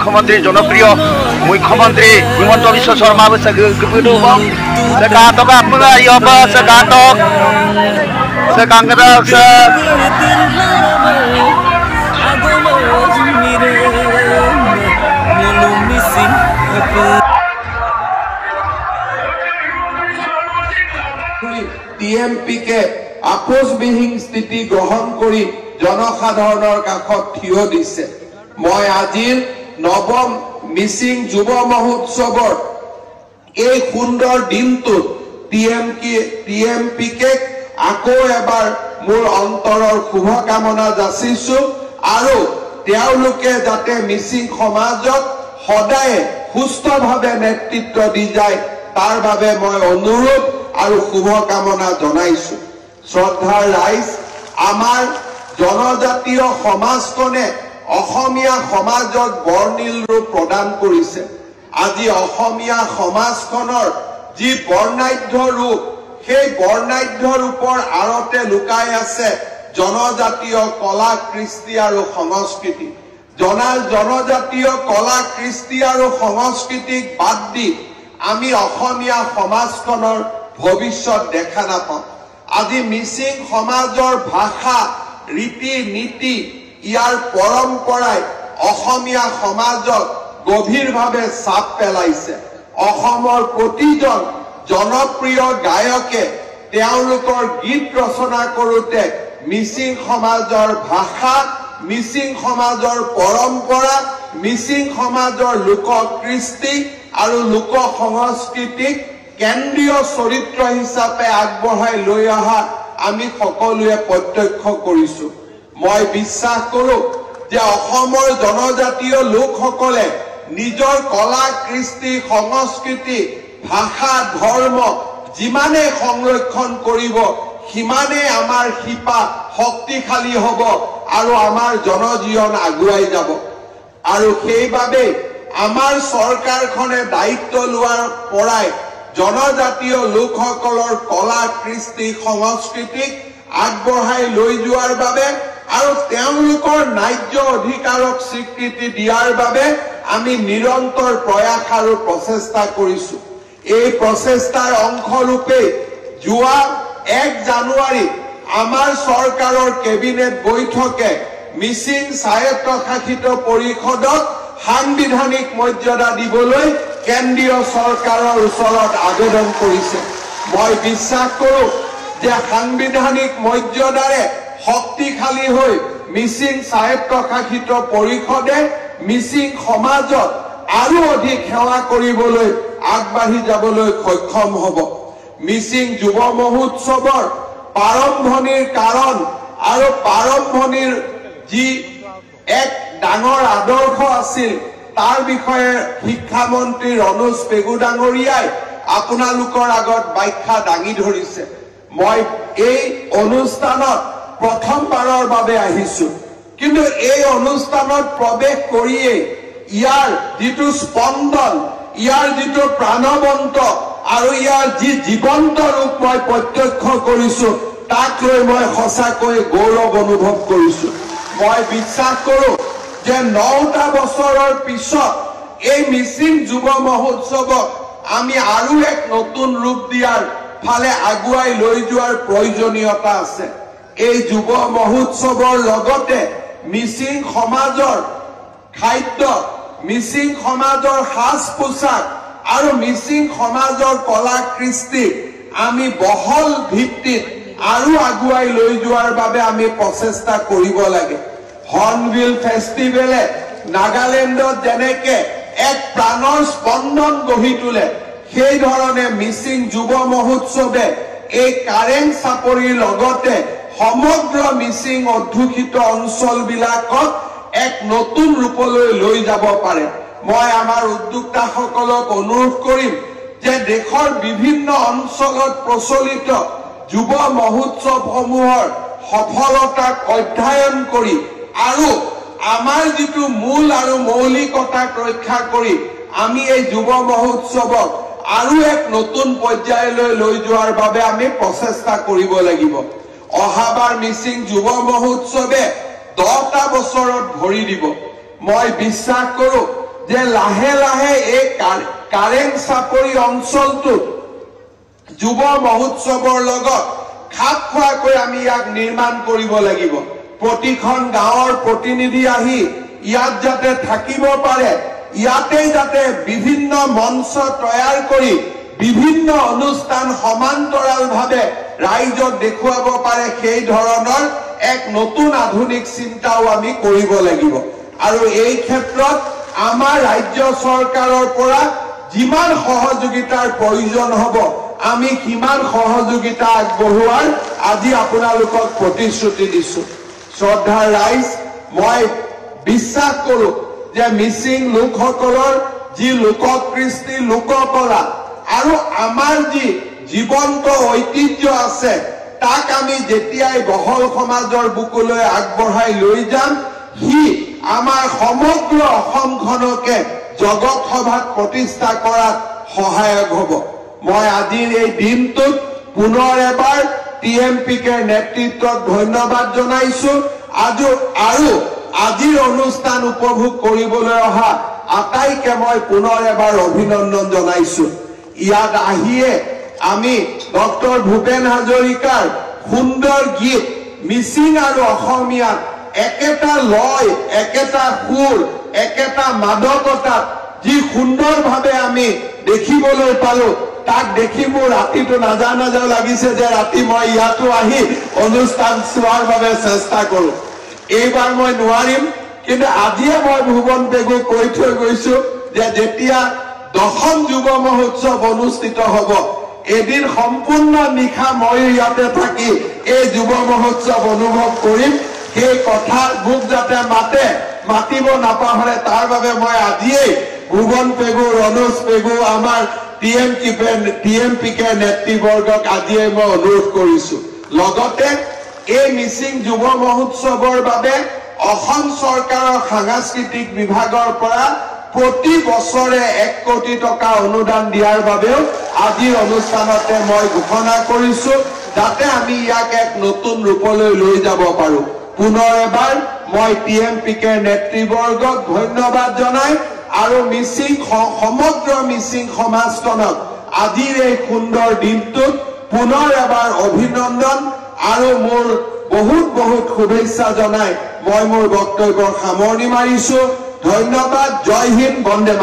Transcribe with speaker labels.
Speaker 1: মুখ্যমন্ত্ৰী জনপ্ৰিয় মুখ্যমন্ত্ৰী হিমন্ত বিশ্ব শৰ্মা
Speaker 2: টিএমপিকে আপোচবিহীন স্থিতি গ্ৰহণ কৰি জনসাধাৰণৰ কাষত থিয় দিছে। মই আজিৰ নৱম মিচিং যুৱ মহোৎসৱৰ এই সুন্দৰ দিনটোত টিএমপিকে আকৌ এবাৰ মোৰ অন্তৰৰ শুভকামনা যাচিছো আৰু তেওঁলোকে যাতে মিচিং সমাজক সদায় সুস্থভাৱে নেতৃত্ব দি যায় তাৰ বাবে মই অনুৰোধ আৰু শুভকামনা জনাইছো। শ্ৰদ্ধাৰ ৰাইজ, আমাৰ জনজাতীয় সমাজখনে অসমীয়া সমাজক বৰ্ণিল ৰূপ প্ৰদান কৰিছে। আজি অসমীয়া সমাজখনৰ যি বৰ্ণাঢ্য ৰূপ, সেই বৰ্ণাঢ্য ৰূপৰ আঁৰতে লুকাই আছে জনজাতীয় কলা কৃষ্টি আৰু সংস্কৃতি। জনজাতীয় কলা কৃষ্টি আৰু সংস্কৃতিক বাদ দি আমি অসমীয়া সমাজখনৰ ভৱিষ্যত দেখা নাপাওঁ। আজি মিচিং সমাজৰ ভাষা, ৰীতি নীতি, ইয়াৰ পৰম্পৰাই অসমীয়া সমাজক গভীৰভাৱে চাপ পেলাইছে। অসমৰ প্ৰতিজন জনপ্ৰিয় গায়কে তেওঁলোকৰ গীত ৰচনা কৰোঁতে মিচিং সমাজৰ ভাষা, মিচিং সমাজৰ পৰম্পৰা, মিচিং সমাজৰ লোক কৃষ্টি আৰু লোক সংস্কৃতিক কেন্দ্ৰীয় চৰিত্ৰ হিচাপে আগবঢ়াই লৈ অহা আমি সকলোৱে প্ৰত্যক্ষ কৰিছো। মই বিশ্বাস কৰোঁ যে অসমৰ জনজাতীয় লোকসকলে নিজৰ কলা কৃষ্টি, সংস্কৃতি, ভাষা, ধৰ্ম যিমানে সংৰক্ষণ কৰিব সিমানে আমাৰ শিপা শক্তিশালী হ'ব আৰু আমাৰ জনজীৱন আগুৱাই যাব। আৰু সেইবাবে আমাৰ চৰকাৰখনে দায়িত্ব লোৱাৰ পৰাই জনজাতীয় লোকসকলৰ কলা কৃষ্টি সংস্কৃতিক আগবঢ়াই লৈ যোৱাৰ বাবে আৰু তেওঁলোকৰ ন্যায্য অধিকাৰক স্বীকৃতি দিয়াৰ বাবে আমি নিৰন্তৰ প্ৰয়াস আৰু প্ৰচেষ্টা কৰিছো। এই প্ৰচেষ্টাৰ অংশৰূপে যোৱা 1 জানুৱাৰীত আমাৰ চৰকাৰৰ কেবিনেট বৈঠকে মিচিং স্বায়ত্তশাসিত পৰিষদক সাংবিধানিক মৰ্যাদা দিবলৈ কেন্দ্ৰীয় চৰকাৰৰ ওচৰত আবেদন কৰিছে। মই বিশ্বাস কৰোঁ যে সাংবিধানিক মৰ্যাদাৰে শক্তিশালী হৈ মিচিং স্বায়ত্তশাসিত পৰিষদে মিচিং সমাজত আৰু অধিক সেৱা কৰিবলৈ আগবাঢ়ি যাবলৈ সক্ষম হ'ব। মিচিং যুৱ মহোৎসৱৰ প্ৰাৰম্ভণিৰ কাৰণ আৰু প্ৰাৰম্ভণিৰ যি এক ডাঙৰ আদৰ্শ আছিল তাৰ বিষয়ে শিক্ষামন্ত্ৰী ৰণোজ পেগু ডাঙৰীয়াই আপোনালোকৰ আগত ব্যাখ্যা দাঙি ধৰিছে। মই এই অনুষ্ঠানত প্ৰথমবাৰৰ বাবে আহিছো, কিন্তু এই অনুষ্ঠানত প্ৰৱেশ কৰিয়েই ইয়াৰ যিটো স্পন্দন, ইয়াৰ যিটো প্ৰাণৱন্ত আৰু ইয়াৰ যি জীৱন্ত ৰূপ মই প্ৰত্যক্ষ কৰিছো তাক লৈ মই সঁচাকৈ গৌৰৱ অনুভৱ কৰিছো। মই বিশ্বাস কৰোঁ যে 9টা বছৰৰ পিছত এই মিচিং যুৱ মহোৎসৱক আমি আৰু এক নতুন ৰূপ দিয়াৰ ফালে আগুৱাই লৈ যোৱাৰ প্ৰয়োজনীয়তা আছে। এই যুৱ মহোৎসৱৰ লগতে মিচিং সমাজৰ খাদ্য, মিচিং সমাজৰ সাজ পোছাক আৰু মিচিং সমাজৰ কলা কৃষ্টি আমি বহল ভিত্তিত আৰু আগুৱাই লৈ যোৱাৰ বাবে আমি প্ৰচেষ্টা কৰিব লাগে। হৰ্ণবিল ফেষ্টিভেলে নাগালেণ্ডত যেনেকে এক প্ৰাণৰ স্পন্দন গঢ়ি তোলে, সেই ধৰণে মিচিং যুৱ মহোৎসৱে এই কাৰেং চাপৰিৰ লগতে সমগ্ৰ মিচিং অধ্যুষিত অঞ্চলবিলাকক এক নতুন ৰূপলৈ লৈ যাব পাৰে। মই আমাৰ উদ্যোক্তাসকলক অনুৰোধ কৰিম যে দেশৰ বিভিন্ন অঞ্চলত প্ৰচলিত যুৱ মহোৎসৱসমূহৰ সফলতাক অধ্যয়ন কৰি আৰু আমাৰ যিটো মূল আৰু মৌলিকতাক ৰক্ষা কৰি আমি এই যুৱ মহোৎসৱক আৰু এক নতুন পৰ্যায়লৈ লৈ যোৱাৰ বাবে আমি প্ৰচেষ্টা কৰিব লাগিব। অহাবাৰ মিচিং যুৱ মহোৎসৱে 10টা বছৰত ভৰি দিব। মই বিশ্বাস কৰোঁ যে লাহে লাহে এই কাৰেং চাপৰি অঞ্চলটোত যুৱ মহোৎসৱৰ লগত খাপ খোৱাকৈ আমি ইয়াক নিৰ্মাণ কৰিব লাগিব। প্ৰতিখন গাঁৱৰ প্ৰতিনিধি আহি ইয়াত যাতে থাকিব পাৰে, ইয়াতে যাতে বিভিন্ন মঞ্চ তৈয়াৰ কৰি বিভিন্ন অনুষ্ঠান সমান্তৰালভাৱে ৰাইজক দেখুৱাব পাৰে, সেই ধৰণৰ এক নতুন আধুনিক চিন্তাও আমি কৰিব লাগিব। আৰু এই ক্ষেত্ৰত আমাৰ ৰাজ্য চৰকাৰৰ পৰা যিমান সহযোগিতাৰ প্ৰয়োজন হ'ব আমি সিমান সহযোগিতা আগবঢ়োৱাৰ আজি আপোনালোকক প্ৰতিশ্ৰুতি দিছো। শ্ৰদ্ধাৰ ৰাইজ, মই বিশ্বাস কৰো যে মিচিং লোকসকলৰ যি লোককৃষ্টি, লোককলা আৰু আমাৰ যি জীৱন্ত ঐতিহ্য আছে, তাক আমি যেতিয়াই বহল সমাজৰ বুকুলৈ আগবঢ়াই লৈ যাম, সি আমাৰ সমগ্ৰ অসমখনকে জগত সভাত প্ৰতিষ্ঠা কৰাত সহায়ক হ'ব। মই আজিৰ এই দিনটোত পুনৰ এবাৰ টি এম পি কেৰ নেতৃত্বক ধন্যবাদ জনাইছো। আৰু আজিৰ অনুষ্ঠান উপভোগ কৰিবলৈ অহা আটাইকে মই পুনৰ এবাৰ অভিনন্দন জনাইছো। ইয়াত আহিয়ে আমি ডক্টৰ ভূপেন হাজৰিকাৰ সুন্দৰ গীত মিচিং আৰু অসমীয়াত একেটা লয়, একেটা সুৰ, একেটা মাদকতাত যি সুন্দৰভাৱে আমি দেখিবলৈ পালো, তাক দেখি মোৰ ৰাতিটো নাযাওঁ নাযাওঁ লাগিছে যে ৰাতি মই ইয়াতো আহি অনুষ্ঠান চোৱাৰ বাবে চেষ্টা কৰো। এইবাৰ মই নোৱাৰিম, কিন্তু আজিয়ে মই ভুৱন পেগুক কৈ থৈ গৈছো যে যেতিয়া দশম যুৱ মহোৎসৱ অনুষ্ঠিত হ'ব, এদিন সম্পূৰ্ণ নিশা ময়ো ইয়াতে থাকি এই যুৱ মহোৎসৱ অনুভৱ কৰিম। সেই কথা মোক যাতে মাতিব নাপাহৰে, তাৰ বাবে মই আজিয়েই ভুৱন পেগু, ৰণোজ পেগু, আমাৰ টি এম পি কে নেতৃবৰ্গক আজিয়ে মই অনুৰোধ কৰিছো। লগতে এই মিচিং যুৱ মহোৎসৱৰ বাবে অসম চৰকাৰৰ সাংস্কৃতিক বিভাগৰ পৰা প্ৰতি বছৰে 1 কোটি টকা অনুদান দিয়াৰ বাবেও আজিৰ অনুষ্ঠানতে মই ঘোষণা কৰিছো, যাতে আমি ইয়াক এক নতুন ৰূপলৈ লৈ যাব পাৰো। পুনৰ এবাৰ মই টি এম পি কেৰ নেতৃবৰ্গক ধন্যবাদ জনাই আৰু মিচিং সমগ্ৰ মিচিং সমাজখনক আজিৰ এই সুন্দৰ দিনটোত পুনৰ এবাৰ অভিনন্দন আৰু মোৰ বহুত বহুত শুভেচ্ছা জনাই মই মোৰ বক্তব্যৰ সামৰণি মাৰিছো। ধন্যবাদ। জয় হিন্দ, বন্দে মাতৰম।